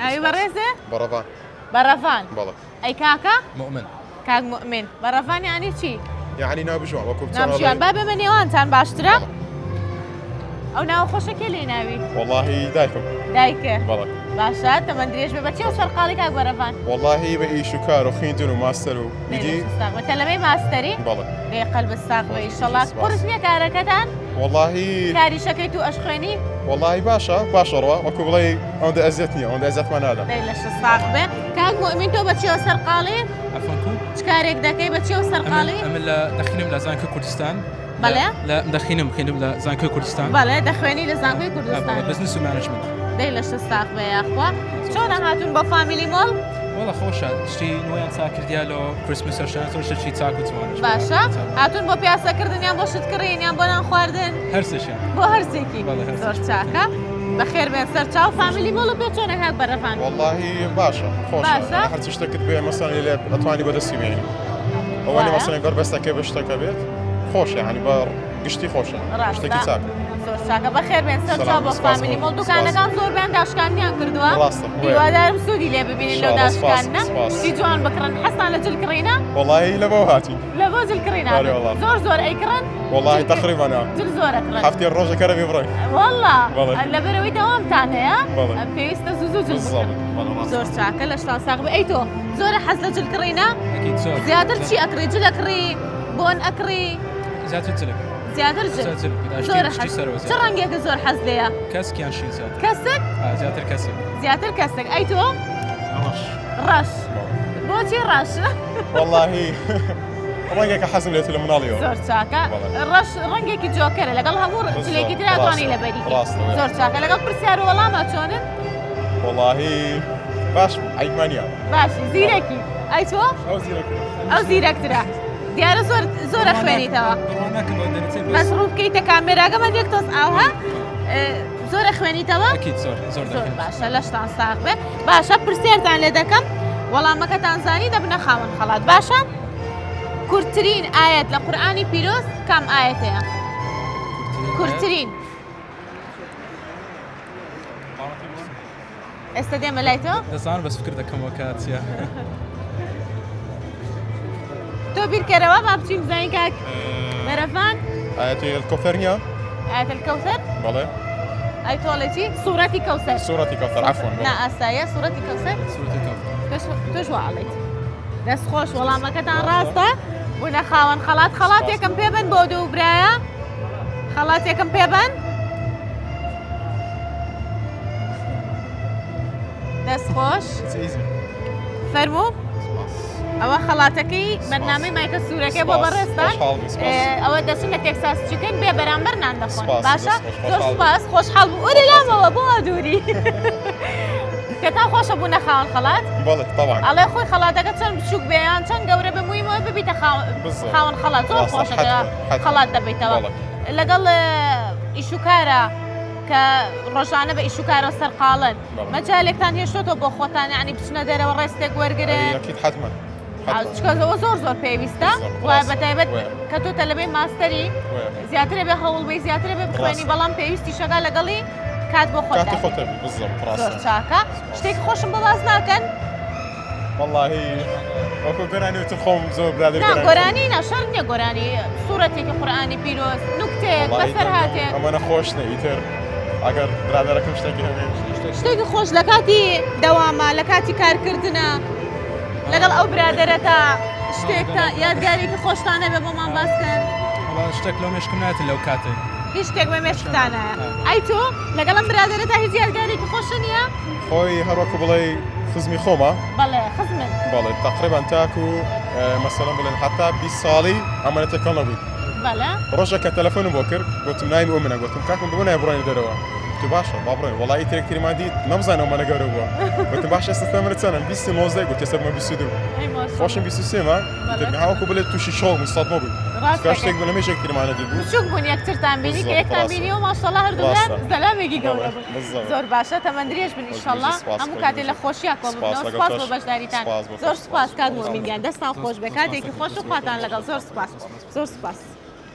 ناوی بەڕێزێ؟ بەڕەڤان. بەڕەڤان. بەڵێ. ئەی کاکە؟ موئمن. کاک موئمن. بەڕەڤان یانی چی؟ یانی ناوبژیوان وەکو چۆن ناوبژیوان. با بێمە نێوانتان باشترە. ئەو ناوە خۆشە کێ لێی ناوی؟ وەڵاهی دایکم. دایکە. بەڵێ. باشە تەمەن درێژ بێ بە چیەوە سەرقاڵی کاک بەرەڤان؟ وەڵاهی بە ئیش و کار و خویندن و ماستەر و ئیدی. تەلەبەی ماستەری؟ بەڵێ. دەی قەلبت ساغ بێ ئیشەڵا. قورس نییە کارەکەتان؟ وەڵاهی. کاریشەکەیت و ئەشخوێنی؟ وەڵاهی باشە باشە ڕوا وەکو بڵێی ئەوەندە ئەزیەت نییە ئەوەندە ئەزیەتمان نادا. دەی لەشت ساغ بێ. کاک موئمین تۆ بە چیەوە سەرقاڵی؟ عەفوەن کو؟ چ کارێک دەکەی بە چیەوە سەرقاڵی؟ ئەمن لە دەخینم لە زانکۆی کوردستان. بەڵێ؟ لە دەخینم خوێندم لە زانکۆی کوردستان. بەڵێ دەخوێنی لە زانکۆی کوردستان. بەڵێ بزنس و management. دەی لەشت ساغ بێ یاخوا. چۆنە هاتوون بۆ فامیلی مۆڵ؟ وەڵا خۆشە شتی نوێیان چاک کردیا لۆ Christmas شان زۆر شتێکی چاک و جوانە. باشە هاتوون بۆ پیاسەکردن یان بۆ شت کڕین یان بۆ نان خواردن؟ هەرسێکیان. بۆ هەرسێکی. بەڵێ هەرسێکی. زۆر چاکە. بەخێر بێن سەر چاو فامیلی مۆڵ پێ چۆنە کاک بەرەڤان؟ وەڵاهی باشە خۆشە. باشە؟ هەرچی شتێکت بێ مەسەلەن لێ ئەتوانی بەدەستی بێنی. ئەوە وایە؟ مەسەلەن بەربەستەکە بە شتەکە بێت خۆشە یانی بە گشتی خۆشە ڕاستە شتێکی چاکە. زۆر چاکە بەخێر بێن سەر چاو بۆ سەلام، سپاس فامیلی بۆ- مۆڵ دوکانەکان زۆربیان داشکاندنیان کردووە ڕاستە وەیە. هیوادارم سوودی لێ ببینن لەو ئینشاڵڵا، سپاس، داشکاندنە سپاس. شتی جوان بکڕن حەزتان لە جل کڕینە وەڵاهی لە بۆ هاتین لە بۆ جل کڕین بەڵێ هاتن وەڵا. زۆر زۆر ئەیکڕن وەڵاهی جل کڕ- تەقریبا نا جل زۆر ئەکڕن هەفتەی ڕۆژەکە رەبی بڕۆین وەڵا بەڵێ. لەبەرەوەی دەوامتان هەیە بەڵێ. پێویستە زوو زوو جل بالضبط بکڕن بەڵێ ڕاستە. زۆر چاکە لەشتان ساغ بێ ئەی تۆ زۆرە حەز لە جل کڕینە ئەکید زۆر زیاتر چی ئەکڕی جل ئەکڕی بۆن ئەکڕی زیاتر جلک. زیاتر جل زیاتر جل زۆر شتی حەز سەرەوە چ زیاتر. ڕەنگێکە زۆر حەز لێیە کەسک یان شین زیاتر کەسک آه، زیاتر کەسک زیاتر کەسک ئەی تۆ ڕەش ڕەش بۆچی ڕەش وەڵاهی ڕەنگێکە حەزم لێت لە مناڵیەوە زۆر چاکە بەڵێ. ڕەش ڕەنگێکی جۆکەرە لەگەڵ هەموو بالضبط. جلێکی ترا توانی ڕاستە. لەبەری کەی. ڕاستە، وەیە. زۆر چاکە لەگەڵ پرسیار و وەڵاما چۆنن وەڵاهی باش عەیبمان نییە باشی زیرەکی ئەی تۆ ئەو زیرەکترە. ئەو زیرەکترە دیارە زۆر زۆرە خوێنیتەوە بڕوا ناکەم بەو دەرەجەی بەس ڕوو بکەیتە کامێراگەمان یەک تۆز ئاوها زۆرە خوێنیتەوە؟ ئەکید زۆر زۆر زۆر باشە لەشتان ساغ بێ باشە پرسیارتان لێ دەکەم وەڵامەکەتان زانی دەبنە خاوەن خەڵات باشە کورتترین ئاەت لە قورآانی پیرۆز کام ئاەتەیە کورتترین ئێستا دێمە لای تۆ دەزانم بەس فکر دەکەمەوە کە چییە. تۆ بیرکەرەوە با بچین بزانین کاک بەرەڤان ئاەتی الکوثر نییە؟ ئاەت الکەوثەر بەڵێ ئەی تۆڵێ چی سوورەتی کەوسەر سوورەتی کەوثەر عەفوەن نا ئاساییە سوورەتی کەوسەر سوورەتی کەوثەر تۆش وا ئەڵێیت دەست خۆش وەڵامەکەتان ڕاستە بوونە خاوەن خەڵات خەڵاتێکم پێبن بۆ دوو برایە خەڵاتێکم پێبن دەست خۆش فەرموو ئەوە خەڵاتەکەی بەرنامەی مایکە سوورەکە بۆ بەڕێزتان ئەوە دەچن لە تێکساس چیکن بێ بەرامبەر نان دەخۆن باشە زۆر سپاس خۆشحاڵ بوو ئۆرێ لامەوە بۆ دووری پێتان خۆشە بوونە خاوەن خەڵات ئەڵێ خۆی خەڵاتەکە چەند بچووک بێ یان چەند گەورە بێ مویمەوە ببیتە خاوەن خەڵات زۆر خۆشە خەڵات دەبیتەوە لەگەڵ ئیشوکارە کە ڕۆژانە بە ئیش و کارەوە سەرقاڵن بەڵێ. مەجالێکتان هێشتۆتەوە بۆ خۆتان یعنی بچنە دەرەوە rest ێک وەرگرن ئەی ئەکید حەتمەن ئا، حەتمەن چونکە ئەوە زۆر زۆر پێویستە بالضبط، و ڕاستە. بە تایبەت وەیە. کە تۆ تەلەبەی ماستەری وەیە. زیاترە بێ هەوڵ بەی زیاترە بێ بخوێنی ڕاستە. بەڵام پێویستی شەگا لەگەڵی کات بۆ خۆت کاتی دابنێی. خۆت هەبی بالضبط زۆر ڕاستە چاکە شتێکی خۆشم بۆ باس ناکەن وەڵاهی وەکو گۆرانی وتم خۆم زۆر برادەر نا گۆرانی نا شەرت نییە گۆرانی سوڕەتێکی قورئانی پیرۆز نوکتەیەک بەسەرهاتێک ئەمەنە خۆش نیە ئیتر ئەگەر برادەرەکەم شتێکی هەبێ شتێکی خۆش لە کاتی دەوامە لە کاتی کارکردنە لەگەڵ ئەو برادەرەتا شتێکتا یادگارێکی خۆشتان هەبێ بۆمان باس کەن وەڵا شتێک لەو مێشکم نایەتە لەو کاتەی هیچ شتێک بە مێشکتان نایە ئەی تۆ لەگەڵ ئەم برادەرەتا هیچ یادگارێکی خۆشە نییە خۆی هەروەکو بڵێی خزمی خۆمە. بەڵێ خزمن. بەڵێ تەقریبەن تاکو مەسەلەن بڵێن حەتا 20 ساڵی ئەمەنە تێکەڵ نەبووین. بەڵێ. ڕۆژێک کە تەلەفۆنم بۆ کرد گوتم ناوی ئەو منە گوتم کاکم بۆ نایە بڕۆینە دەرەوە گوتی باشە با بڕۆین وەڵا ئیتر یەکتریمان دیت نەمزانی ئەو منە گەورە بووە گوتم باشە ئێستا تەمەنت چەنە 29 گوتی ئێستا بوومە 22 خۆشم 23 مە ئیتر هاوەکو بڵێ تووشی شۆک بووین سەدمە بووین ڕاستە شتێک بوو لە مێژ یەکتریمان نەدیبوو بچووک بوون یەکترتان بینی کە یەکتان بینیەوە ماشەڵا هەردوولا زەلامێکی گەورە بوون. زۆر باشە تەمەن درێژ بن ئیشەڵا هەموو کاتێ لە خۆشیا کۆ ببنەوە سپاس بۆ بەشداریتان زۆر سپاس کاک موئمین گیان دەستان خۆش بێ کاتێکی خۆش و خواتان لەگەڵ زۆر سپاس زۆر سپاس.